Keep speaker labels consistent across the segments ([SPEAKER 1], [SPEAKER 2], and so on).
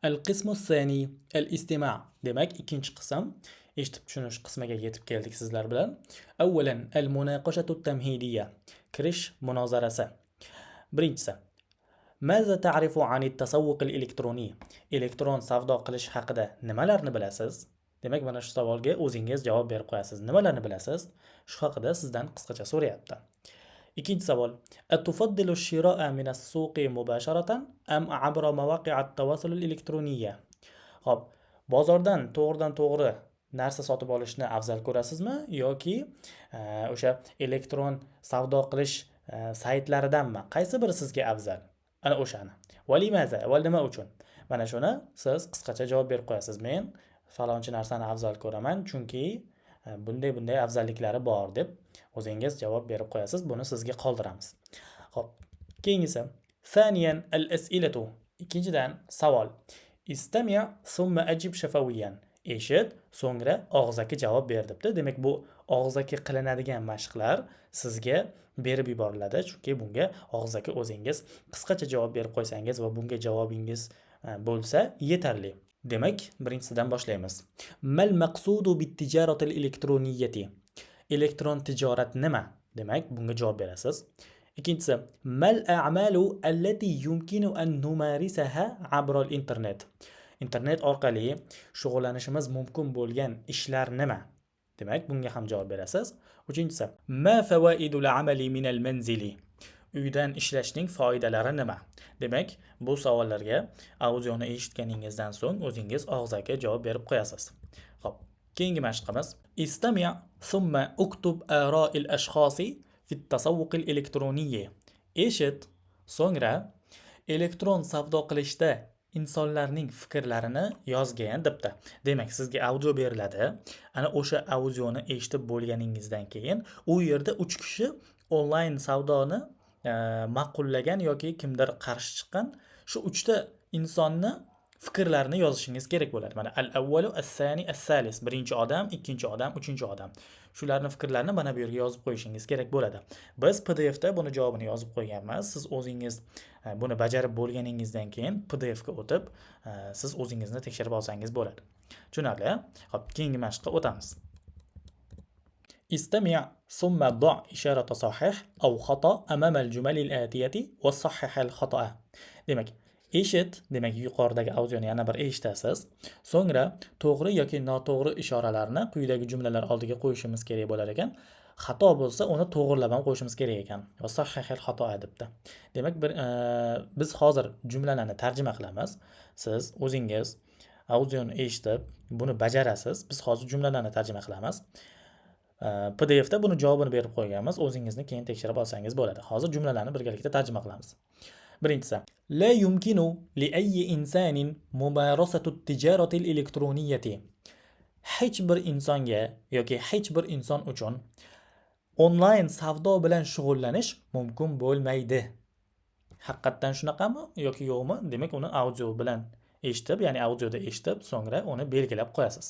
[SPEAKER 1] Al qismu sani al istima'. Demak, ikkinchi qism, eshitib tushunish qismiga yetib keldik sizlar bilan. Avvalan, al munaqashatu tamhidiyya. Kirish munozarasi. Birinchisi: ماذا تعرف عن التسوق الإلكتروني؟ Elektron savdo qilish haqida nimalarni bilasiz? Demak, mana shu savolga o'zingiz javob berib qo'yasiz. Nimalarni bilasiz? Shu haqida sizdan qisqacha so'rayapti. Ikkinchi savol: أتفضل الشراء من السوق مباشرة أم عبر مواقع التواصل الإلكترونية؟ Xo'p, bozordan to'g'ridan to'g'ri narsa sotib olishni afzal ko'rasizmi yoki o'sha elektron savdo qilish saytlaridanmi? Qaysi biri sizga afzal? Ana o'shani. Va limaza? Va nima uchun? Mana shuni siz qisqacha javob berib qo'yasiz. Men falonchi narsani afzal ko'raman, chunki bunday bunday afzalliklari bor, deb o'zingiz javob berib qo'yasiz. Buni sizga qoldiramiz. Xo'p, keyingisi: ثانيا الأسئلة. Ikkinchidan savol: استمع ثم أجب شفويا. Eshit, so'ngra og'zaki javob ber, debdi. Demak, bu og'zaki qilinadigan mashqlar sizga berib yuboriladi, chunki bunga og'zaki o'zingiz qisqacha javob berib qo'ysangiz va bunga javobingiz bo'lsa, yetarli. Demak, birinchisidan boshlaymiz. ما المقصود بالتجارة الإلكترونية؟ Elektron tijorat nima? Demak, bunga javob berasiz. Ikkinchisi: ما الأعمال التي يمكن أن نمارسها عبر الإنترنت؟ Internet orqali shug'ullanishimiz mumkin bo'lgan ishlar nima? Demak, bunga ham javob berasiz. Uchinchisi: ما فوائد العمل من المنزل؟ Uydan ishlashning foydalari nima? Demak, bu savollarga audioni eshitganingizdan so'ng o'zingiz og'zaki javob berib qo'yasiz. Xo'p, keyingi mashqimiz: استمع ثم اكتب آراء الأشخاص في التسوق الإلكتروني. Eshit, so'ngra elektron savdo qilishda insonlarning fikrlarini yozgin, debdi. Demak, sizga audio beriladi. Ana o'sha audioni eshitib bo'lganingizdan keyin u yerda 3 kishi onlayn savdoni ma'qullagan yoki kimdir qarshi chiqqan. Shu uchta insonni fikrlarini yozishingiz kerak bo'ladi. Mana, al-avvalu, as-sani, as-salis. Birinchi odam, ikkinchi odam, uchinchi odam. Shularni fikrlarini mana bu yerga yozib qo'yishingiz kerak bo'ladi. Biz PDF da buni javobini yozib qo'yganmiz. Siz o'zingiz buni bajarib bo'lganingizdan keyin PDF ga o'tib, siz o'zingizni tekshirib olsangiz bo'ladi. Tushunarli? Xo'p, keyingi mashqqa o'tamiz. استمع ثم ضع إشارة صحيح أو خطأ أمام الجمل الآتية وصحح الخطأ. Demak, eshit, demak, yuqoridagi audioni yana bir eshitasiz. So'ngra to'g'ri yoki noto'g'ri ishoralarni quyidagi jumlalar oldiga qo'yishimiz kerak bo'lar ekan. Xato bo'lsa, uni to'g'rilab ham qo'yishimiz kerak ekan. وصحح الخطأ debdi. Demak, biz hozir jumlalarni tarjima qilamiz. Siz o'zingiz audioni eshitib, buni bajarasiz. Biz hozir jumlalarni tarjima qilamiz. PDF da buni javobini berib qo'yganmiz. O'zingizni keyin tekshirib olsangiz bo'ladi. Hozir jumlalarni birgalikda tarjima qilamiz. Birinchisi: لا يمكن لأي إنسان ممارسة التجارة الإلكترونية. Hech bir insonga yoki hech bir inson uchun onlayn savdo bilan shug'ullanish mumkin bo'lmaydi. Haqiqatdan shunaqami yoki yo'qmi? Demak, uni audio bilan eshitib, ya'ni audioda eshitib, so'ngra uni belgilab qo'yasiz.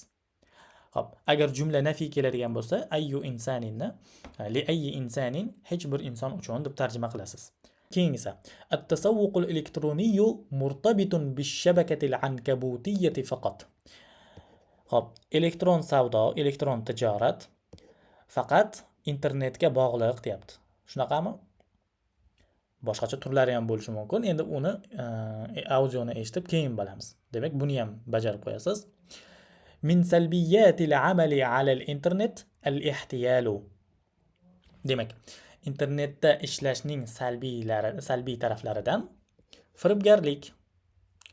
[SPEAKER 1] Xo'p, agar jumla nafiy keladigan bo'lsa, أي إنسان ni لأي إنسان, hech bir inson uchun, deb tarjima qilasiz. Keyingisi: التسوق الإلكتروني مرتبط بالشبكة العنكبوتية فقط. Xo'p, elektron savdo, elektron tijorat faqat internetga bog'liq, deyapti. Shunaqami? Boshqacha turlari ham bo'lishi mumkin. Endi uni audioni eshitib keyin bilamiz. Demak, buni ham bajarib qo'yasiz. من سلبيات العمل على الإنترنت الاحتيال. Demak, internetda ishlashning salbiylari, salbiy taraflaridan firibgarlik.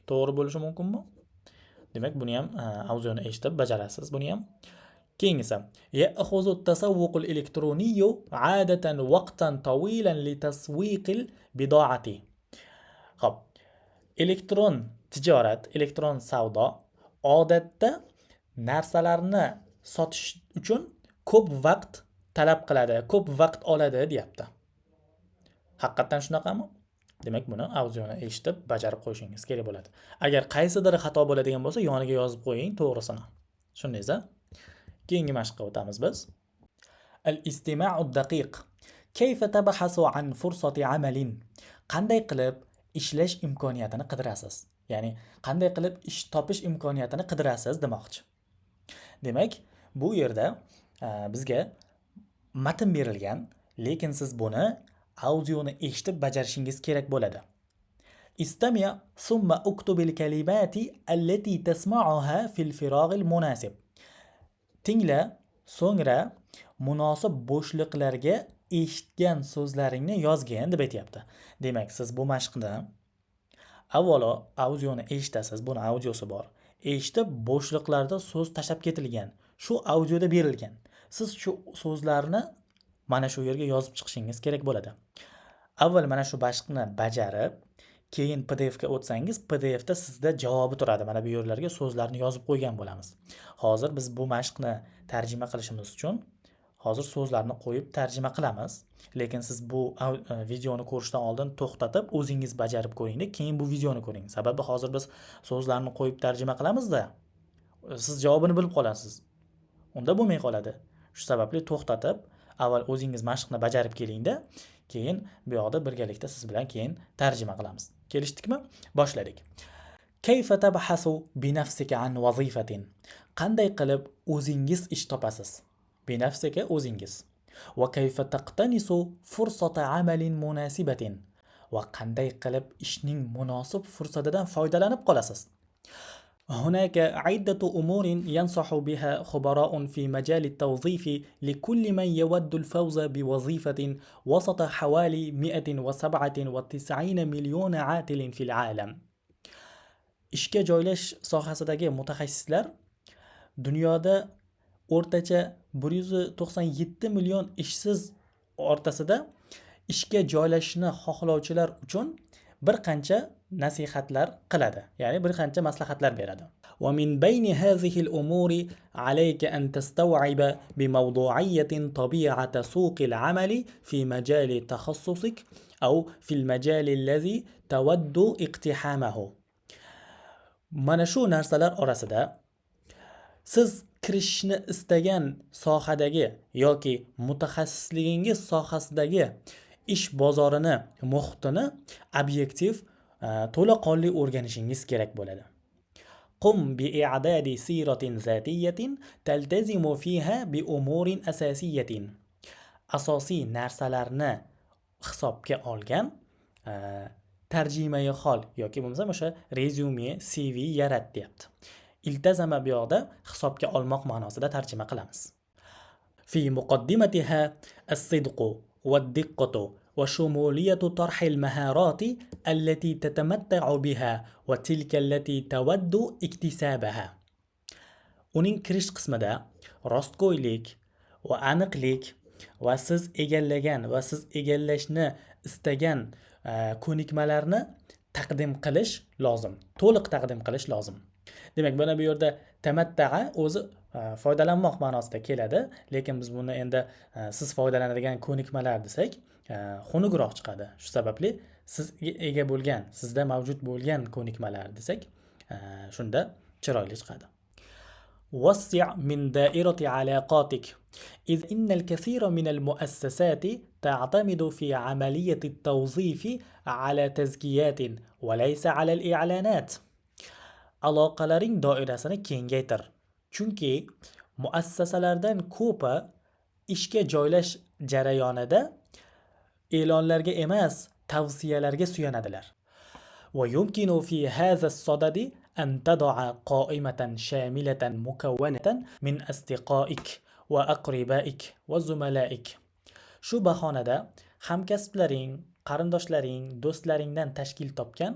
[SPEAKER 1] To'g'ri bo'lishi mumkinmi? Demak, buni ham audioni eshitib bajarasiz buni ham. Keyingisi: يأخذ التسوق الإلكتروني عادة وقتا طويلا لتسويق البضاعة. Xo'p, elektron tijorat, elektron savdo odatda narsalarni sotish uchun ko'p vaqt talab qiladi, ko'p vaqt oladi, deyapti. Haqiqatdan shunaqami? Demak, buni audioni eshitib bajarib qo'yishingiz kerak bo'ladi. Agar qaysidir xato bo'ladigan bo'lsa, yoniga yozib qo'ying to'g'risini. Tushundingiz a? Keyingi mashqqa o'tamiz biz. الاستماع الدقيق. كيف تبحث عن فرصة عمل؟ Qanday qilib ishlash imkoniyatini qidirasiz? Ya'ni qanday qilib ish topish imkoniyatini qidirasiz demoqchi. Demak, bu yerda bizga matn berilgan, lekin siz buni audioni eshitib bajarishingiz kerak bo'ladi. استمع ثم اكتب الكلمات التي تسمعها في الفراغ المناسب. Tingla, so'ngra munosib bo'shliqlarga eshitgan so'zlaringni yozgin deb aytyapti. Demak, siz bu mashqni avvalo audioni eshitasiz, buni audiosi bor. Eshitib, bo'shliqlarda so'z tashlab ketilgan. Shu audioda berilgan. Siz shu so'zlarni mana shu yerga yozib chiqishingiz kerak bo'ladi. Avval mana shu mashqni bajarib, keyin PDF ga o'tsangiz, PDF da sizda javobi turadi. Mana bu yerlarga so'zlarni yozib qo'ygan bo'lamiz. Hozir biz bu mashqni tarjima qilishimiz uchun hozir so'zlarni qo'yib tarjima qilamiz. Lekin siz bu videoni ko'rishdan oldin to'xtatib, o'zingiz bajarib ko'ringda, keyin bu videoni ko'ring. Sababi hozir biz so'zlarni qo'yib tarjima qilamizda, siz javobini bilib qolasiz. Unda bo'lmay qoladi. Shu sababli to'xtatib, avval o'zingiz mashqni bajarib kelingda, keyin bu yoqda birgalikda siz bilan keyin tarjima qilamiz. Kelishdikmi? Boshladik. كيف تبحث بنفسك عن وظيفة؟ Qanday qilib o'zingiz ish topasiz? بنفسك o'zingiz. وكيف تقتنص فرصة عمل مناسبة؟ Va qanday qilib ishning munosib fursatidan foydalanib qolasiz? هناك عدة أمور ينصح بها خبراء في مجال التوظيف لكل من يود الفوز بوظيفة وسط حوالي 197 مليون عاطل في العالم. Ishga joylash sohasidagi mutaxassislar dunyoda o'rtacha 197 million ishsiz o'rtasida ishga joylashishni xohlovchilar uchun bir qancha nasihatlar qiladi, ya'ni bir qancha maslahatlar beradi. ومن بين هذه الأمور عليك أن تستوعب بموضوعية طبيعة سوق العمل في مجال تخصصك أو في المجال الذي تود اقتحامه. Mana shu narsalar orasida siz kirishni istagan sohadagi yoki mutaxassisligingiz sohasidagi ish bozorini muhitini obyektiv, to'laqonli o'rganishingiz kerak bo'ladi. قم بإعداد سيرة ذاتية تلتزم فيها بأمور أساسية. Asosiy narsalarni hisobga olgan tarjimai hol yoki bo'lmasam o'sha rezyume, CV yarat deyapti. التزم bu yoqda hisobga olmoq ma'nosida tarjima qilamiz. في مقدمتها الصدق والدقة وشمولية طرح المهارات التي تتمتع بها وتلك التي تود اكتسابها. Uning kirish qismida rostgo'ylik va aniqlik va siz egallagan va siz egallashni istagan ko'nikmalarni taqdim qilish lozim. To'liq taqdim qilish lozim. Demak, mana bu yerda تمتع o'zi foydalanmoq ma'nosida keladi, lekin biz buni endi siz foydalanadigan ko'nikmalar desak, xunukroq chiqadi. Shu sababli siz ega bo'lgan, sizda mavjud bo'lgan ko'nikmalar desak, shunda chiroyli chiqadi. وسع من دائرة علاقاتك، إذ إن الكثير من المؤسسات تعتمد في عملية التوظيف على تزكيات وليس على الإعلانات. Aloqalaring doirasini kengaytir. Chunki muassasalardan ko'pi ishga joylash jarayonida e'lonlarga emas, tavsiyalarga suyanadilar. ويمكن في هذا الصدد أن تضع قائمة شاملة مكونة من أصدقائك وأقربائك وزملائك. Shu bahonada hamkasblaring, qarindoshlaring, do'stlaringdan tashkil topgan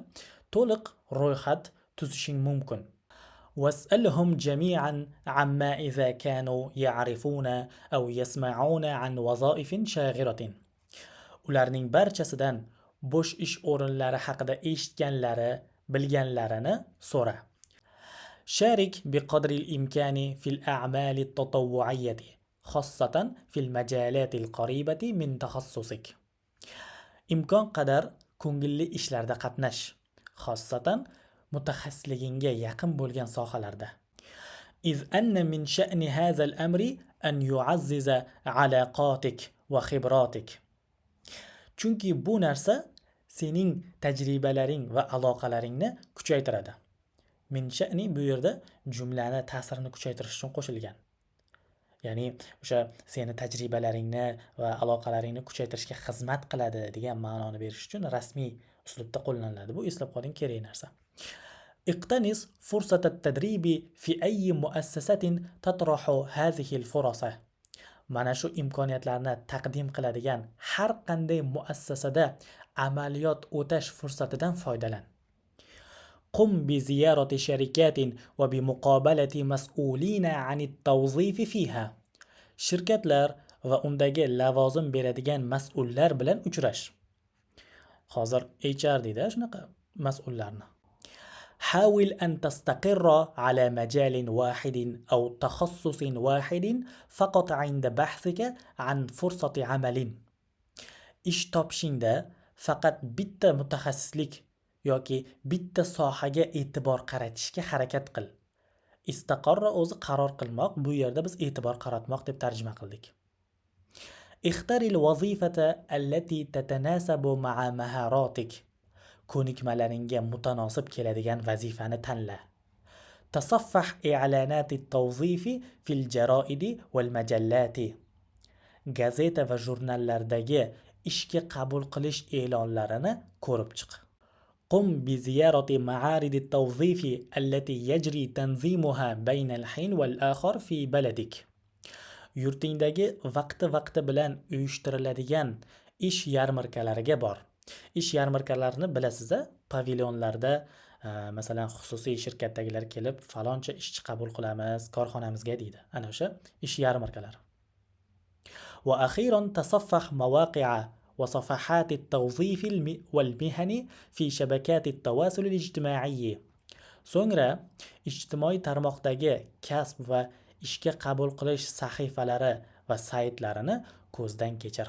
[SPEAKER 1] to'liq ro'yxat tuzishing mumkin. واسألهم جميعا عما إذا كانوا يعرفون أو يسمعون عن وظائف شاغرة. Ularning barchasidan bo'sh ish o'rinlari haqida eshitganlari, bilganlarini so'ra. شارك بقدر الإمكان في الأعمال التطوعية، خاصة في المجالات القريبة من تخصصك. Imkon qadar ko'ngilli ishlarda qatnash, xossatan mutaxassisligingga yaqin bo'lgan sohalarda. إذ أن من شأن هذا الأمر أن يعزز علاقاتك وخبراتك. Chunki bu narsa Sening tajribalaring va aloqalaringni kuchaytiradi. Min sha'ni bu yerda jumlani ta'sirini kuchaytirish uchun qo'shilgan. Ya'ni o'sha seni tajribalaringni va aloqalaringni kuchaytirishga xizmat qiladi degan ma'noni berish uchun rasmiy uslubda qo'llaniladi. Bu eslab qoling, kerak narsa. اقتنص فرصة التدريب في أي مؤسسة تطرح هذه الفرص. Mana shu imkoniyatlarni taqdim qiladigan har qanday muassasada amaliyot o'tash fursatidan foydalan. قم بزيارة شركات وبمقابلة مسؤولين عن التوظيف فيها. Shirkatlar va undagi lavozim beradigan mas'ullar bilan uchrash. Hozir HR deydi shunaqa mas'ullarni. حاول أن تستقر على مجال واحد أو تخصص واحد فقط عند بحثك عن فرصة عمل. Ish topishingda faqat bitta mutaxassislik yoki bitta sohaga e'tibor qaratishga harakat qil. Istaqarra o'zi qaror qilmoq, bu yerda biz e'tibor qaratmoq deb tarjima qildik. اختر الوظيفة التي تتناسب مع مهاراتك. Ko'nikmalaringga mutanosib keladigan vazifani tanla. تصفح إعلانات التوظيف في الجرائد والمجلات. Gazeta va jurnallardagi ishga qabul qilish e'lonlarini ko'rib chiq. قم بزيارة معارض التوظيف التي يجري تنظيمها بين الحين والآخر في بلدك. Yurtingdagi vaqti-vaqti bilan uyushtiriladigan ish yarmarkalariga bor. Ish yarmarkalarini bilasiz-a? Pavilyonlarda, masalan, xususiy shirkatdagilar kelib, faloncha ishchi qabul qilamiz korxonamizga deydi. Ana o'sha ish yarmarkalari. وأخيرا تصفح مواقع وصفحات التوظيف والمهن في شبكات التواصل الاجتماعي. So'ngra ijtimoiy tarmoqdagi kasb va ishga qabul qilish sahifalari va saytlarini ko'zdan kechir.